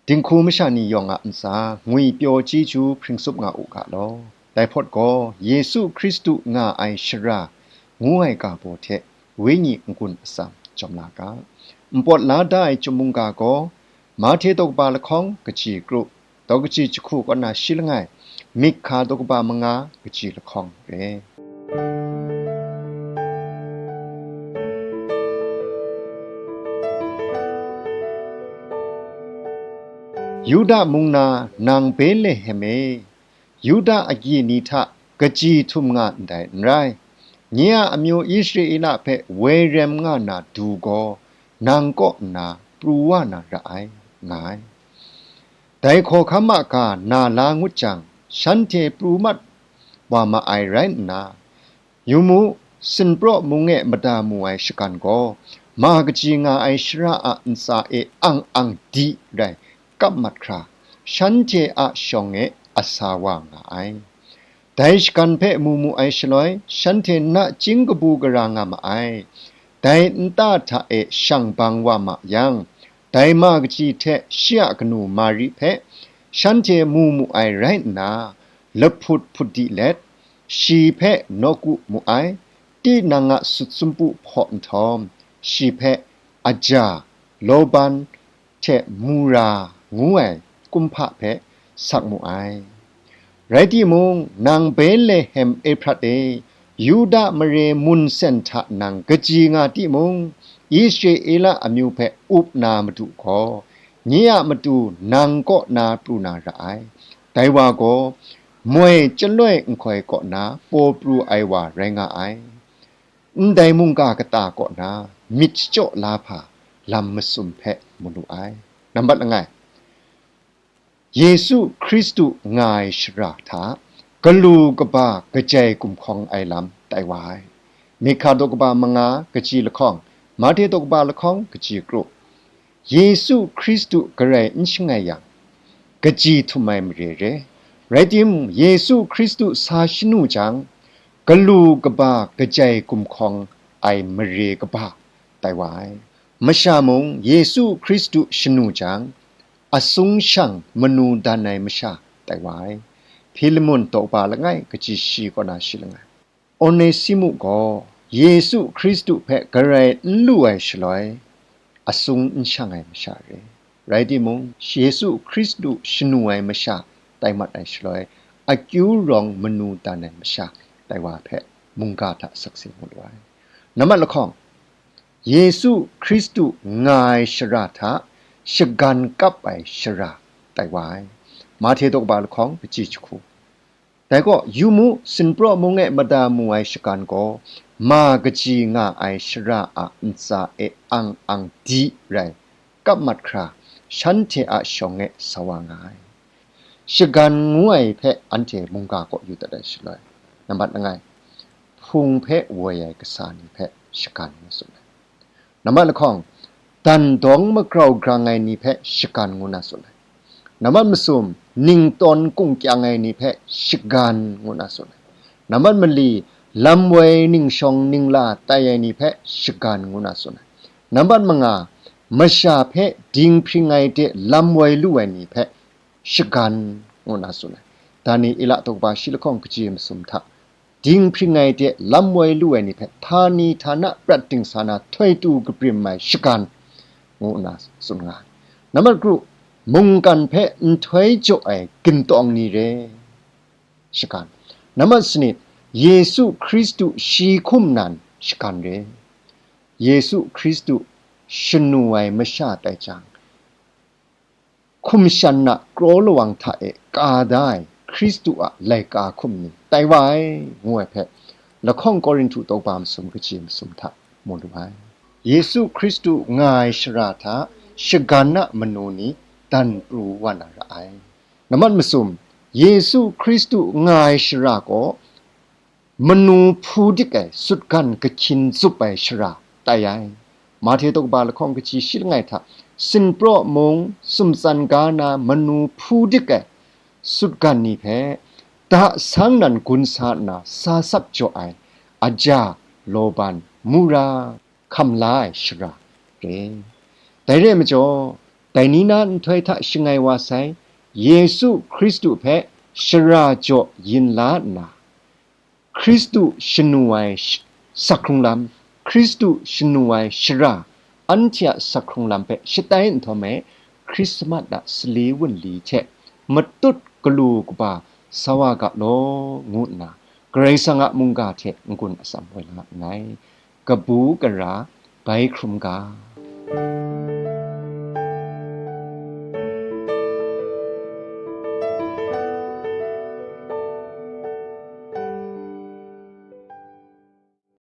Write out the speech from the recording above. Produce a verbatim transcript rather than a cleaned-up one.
Dinghku masha ni yawng a ntsa ngwi pyaw chyeju hpring tsup nga u ga law. Dai hpawt gaw, Yesu Hkristu nga ai shara ngu ai ga baw hte wenyi n-gun atsam jawm la ga. Npawt la da ai chyum mungga gaw, Mahte daw kaba lahkawng kaji kru, daw kaji jahku kaw na shi langai, Mika daw kaba manga kaji lahkawng re. Yuda mung na nang Betlehem e, Yuda agyi ni hta kaji htum nga ndai n rai. Nye a amyu Israela hpe woi rem nga na du gaw, nang kaw nna pru wa na ra ai, nga ai. Dai hkawhkam a ga na la ngut jang, shanhte pru mat wa ma ai rai nna, yu mu, sinpraw mung e mada mu ai shagan gaw, ma kaji nga ai shara a ntsa e ang ang di rai kap mat hkra, shanhte a shawng e asa wa nga ai. Dai shagan hpe mu mu ai shaloi, shanhte nachying kabu gara nga ma ai. Dai nta hta e shang bang wa ma yang, dai ma kaji hte shi a kanu Mari hpe shanhte mu mu ai rai nna, lahput hput di let, shi hpe nawku mu ai, tinang a sut sumpu hpaw nhtawm, shi hpe aja, lawban, hte mura ngu ai kumhpa hpe sak mu ai. Rai timung, nang Betlehem Ehprat e, Yuda mare mun sen hta nang kaji nga timung, Israela amyu hpe up na Madu gaw, nye a matu nang kaw na pru na ra ai. Dai wa gaw, moi chyaloi nhtoi kaw na paw pru ai wa rai nga ai. Ndai mungga kata kaw na myit shachyaw la hpa lam masum hpe mu lu ai. Nambat langai, Yesu Hkristu nga ai shara hta galu kaba kajai gumhkawng ai lam tai wa ai. Mika daw kaba manga kaji lahkawng, Mahte daw kaba lahkawng kaji kru. Yesu Hkristu garai n shangai yang, kaji htum ai mare re. Rai timung, Yesu Hkristu sa shanu jang, galu kaba kajai gumhkawng ai mare kaba tai wa ai. Masha mung Yesu Hkristu shanu jang, asung shang manu dan ai masha tai wa ai. Hpilamun daw kaba langai kaji shi kaw na shi langai. Onesimu gaw Yesu Hkristu hpe garai n lu ai shaloi, asung n shang ai masha re. Rai timung, Yesu Hkristu shanu ai masha tai mat ai shaloi, akyu rawng manu dan ai masha tai wa hpe mungga hta sakse mu lu ai. Nambat lahkawng, Yesu Hkristu nga ai shara hta shagan kap ai shara tai wa ai. Mahte daw kaba lahkawng kaji jahku. Dai gaw, yu mu, sinpraw mung e mada mu ai shagan gaw, ma kaji nga ai shara a ntsa e ang ang di rai kap mat hkra, shanhte a shawng e sa wa nga ai. Shagan ngu ai hpe anhte mungga kaw yu dat ai shaloi, nambat langai, hpung hpe woi ai kasa ni hpe shagan ngu tsun ai. Nambat lahkawng, dan dawng magrau grang ai ni hpe shagan ngu na tsun ai. Nambat masum, ningtawn kungkyang ai ni hpe shagan ngu na tsun ai. Nambat mali, lam woi ningshawng ningla tai ai ni hpe shagan ngu na tsun ai. Nambat manga, masha hpe dinghpring ai de lam woi lu ai ni hpe shagan ngu na tsun ai. Daniela daw kaba shi lahkawng kaji masum hta, dinghpring ai de lam woi lu ai ni hpe htani htana prat dingsa na htoi tu kaprim ai shagan ngu nna tsun nga ai. Nambat kru, mungkan hpe nhtoi jaw ai gintawng ni re, shagan. Nambat sanit, Yesu Hkristu shi hkum nan shagan re. Yesu Hkristu shanu ai masha tai jang, hkum shan na kraw lawang hta e ka da ai Hkristu a laika hkum ni tai wa ai, ngu ai hpe, lahkawng Korinhtu daw kaba masum kaji masum hta mu lu ai. Yesu Hkristu nga ai shara hta shagan a manu ni dan pru wa na ra ai. Nambat masum, Yesu Hkristu nga ai shara gaw, manu hpu dik ai sutgan kahkyin zup ai shara tai ai. Mahte daw kaba lahkawng kaji shi langai hta, sinpraw mung sumtsan ga na manu hpu dik ai sutgan ni hpe, da sang nan gun sa nna sa sap jaw ai, aja, lawban, mura, hkam la ai shara re. Dai re ai majaw, Dai ni na nhtoi hta shangai wa sai, Yesu Hkristu hpe shara jaw yin la nna, Hkristu shanu ai sh-, sakhkrung lam, Hkristu shanu ai shara, anhte a sakhkrung lam hpe shatai nhtawm e, Hkrismat a sali wunli hte matut galu kaba sa wa ga law, ngu nna Karai Kasang a mungga hte n-gun atsam woi la nngai. Kabu gara bai hkrum ga.